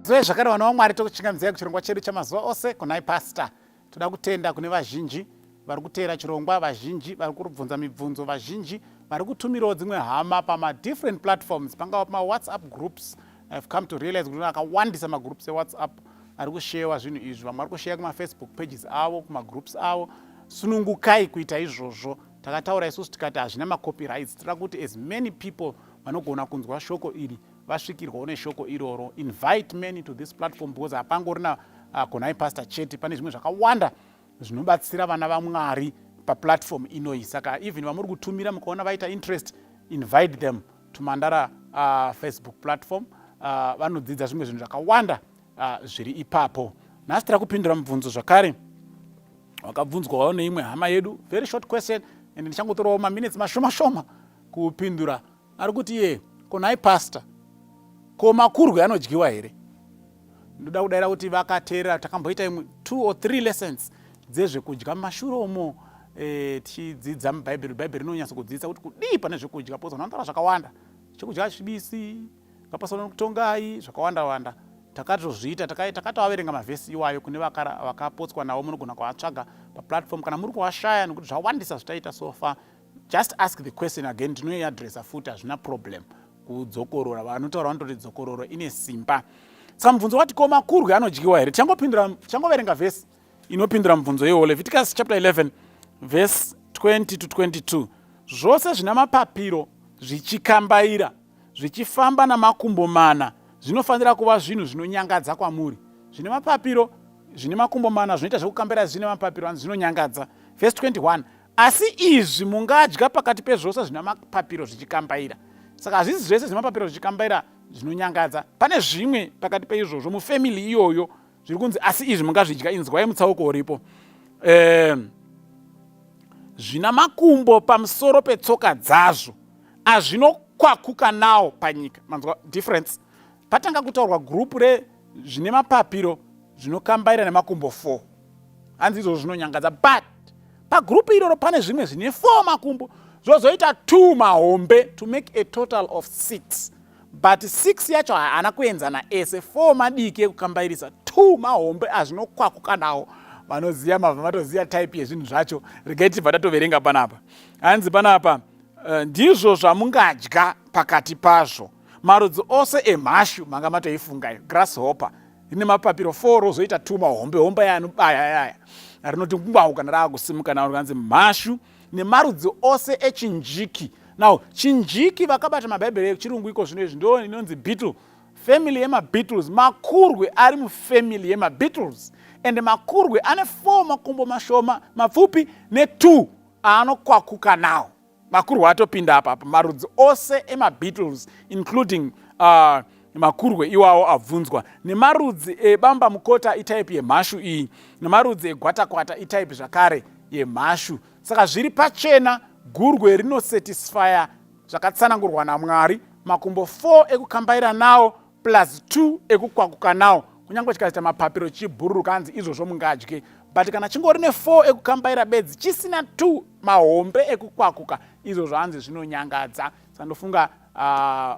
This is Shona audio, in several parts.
Kwaziwai zvakare vana vaMwari, tokuchingamidzai kuchirongwa chedu chamazuva ose kunai Pastor. Toda kutenda kune vazhinji vari kuteera chirongwa, vazhinji vari kurubvunza mibvunzo, vazhinji vari kutumirawo dzimwe hama pamadifferent platforms, pangava pamawhatsapp groups. I've come to realize kuti akawandisa magroups ewhatsapp ari kushewa zvinhu izvi, vamwe vari kusheya kumafacebook pages avo, kumagroups avo. Sunungukai kuita izvozvo. Takataura isusu tikati hazvina macopyrights. Toda kuti as many people vanogona kunzwa shoko iri vasvikirwawo neshoko iroro. Invite many to this platform because hapangorina Konai Pastor chete, pane zvimwe zvakawanda zvinobatsira vana vaMwari paplatform inoyi. Saka even vamuri kutumira, mukaona vaita interest, invite them to Mandara Facebook platform. Vanodzidza zvimwe zvinhu zvakawanda zviri ipapo. Nhasi tira kupindura mubvunzo zvakare wakabvunzwawo neimwe hama yedu. Very short question and ndichangotorawo maminutes mashoma shoma kupindura. Ari kuti iye, "Konai Pastor, ko makurwe anodyiwa here?" Ndoda kudayira kuti vakateerera, takamboita imwe two or three lessons dzezvekudya mumashure umo, tichidzidza mubhaibheri. Bhaibheri rinonyatso kudzidzisa kuti kudii pane zvekudya, because vanhu vanotaura zvakawanda, chekudya chibisi ngapasana kutongai zvakawanda wanda. Takatozviita, takatoaverenga mavhesi iwayo. Kune vakapotswa nawo, munogona kuatsvaga paplatform kana muri kuashaya, nekuti zvawandisa zvitaita so far. Just ask the question again, tinoiadresa futi, hazvina problem kudzokorora. Vanotaura vanototi dzokororo ine simba. Saka mubvunzo wati, "Ko makurwe anodyiwa here?" Tichangopindura, tichangoverenga vhesi inopindura mubvunzo iwowo, Leviticus chapter 11 verse 20 to 22. "Zvose zvina mapapiro zvichikambaira, zvichifamba namakumbo mana, zvinofanira kuva zvinhu zvinonyangadza kwamuri." Zvine mapapiro, zvine makumbo mana, zvinoita zvekukambaira, zvine mapapiro, anzi zvinonyangadza. Verse 21: "Asi izvi mungadya pakati pezvose zvina mapapiro zvichikambaira." Saka hazvisi zvese zvine mapapiro zvichikambaira zvinonyangadza. Pane zvimwe pakati peizvozvo mufamily iyoyo zviri kunzi asi izvi mungazvidya. Inzwai mutsauko uripo. Zvina makumbo pamusoro petsoka dzazvo azvinokwakuka nawo panyika. Manzwa difference? Patanga kutaurwa gurupu rezvine mapapiro zvinokambaira nemakumbo 4, hanzi izvozvo zvinonyangadza. But pagurupu iroro pane zvimwe zvine 4 makumbo, zvozoita 2 mahombe, to make a total of 6. But 6 yacho haana kuenzana ese. 4 madiki ekukambairisa, 2 mahombe azvinokwakuka nawo. Vanoziva mabva matoziva type yezvinhu zvacho. Regai tibva tatoverenga panapa. Hanzi panapa, "Ndizvo zvamungadya pakati pazvo: marudzi ose emhashu." Manga matoifungayo grasshopper, rine mapapiro 4, rozoita 2 mahombe, hombe yaanobaya yaya rinoti ngwau kana raakusimuka nawo. Kanzi mhashu nemarudzi ose echinjiki. Now chinjiki, vakabata mabhaibheri echirungu iko zvino izvi, ndo inonzi beetle, family yemabeetles. Makurwe ari mufamily yemabeetles, and makurwe ane 4 makumbo mashoma mapfupi ne2 aanokwakuka nawo. Makurwe atopinda apa, marudzi ose emabeetles, including makurwe iwawo abvunzwa, nemarudzi ebamba mukota, itype yemhashu iyi, nemarudzi egwatakwata, itype zvakare yemhashu. Saka zviri pachena, gurwe rinosatisfya zvakatsanangurwa naMwari: makumbo 4 ekukambaira nawo plus 2 ekukwakuka nawo. Kunyange chikaita mapapiro chibhururuka, hanzi izvozvo mungadye. But kana chingori ne4 ekukambaira bedzi, chisina 2 mahombe ekukwakuka, izvozvo hanzi zvinonyangadza. Saka ndofunga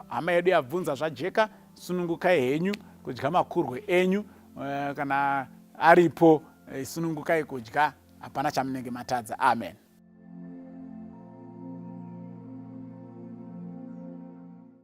hama yedu yabvunza zvajeka. Sunungukai henyu kudya makurwe enyu, kana aripo, sunungukai kudya, hapana chamunenge matadza. Amen.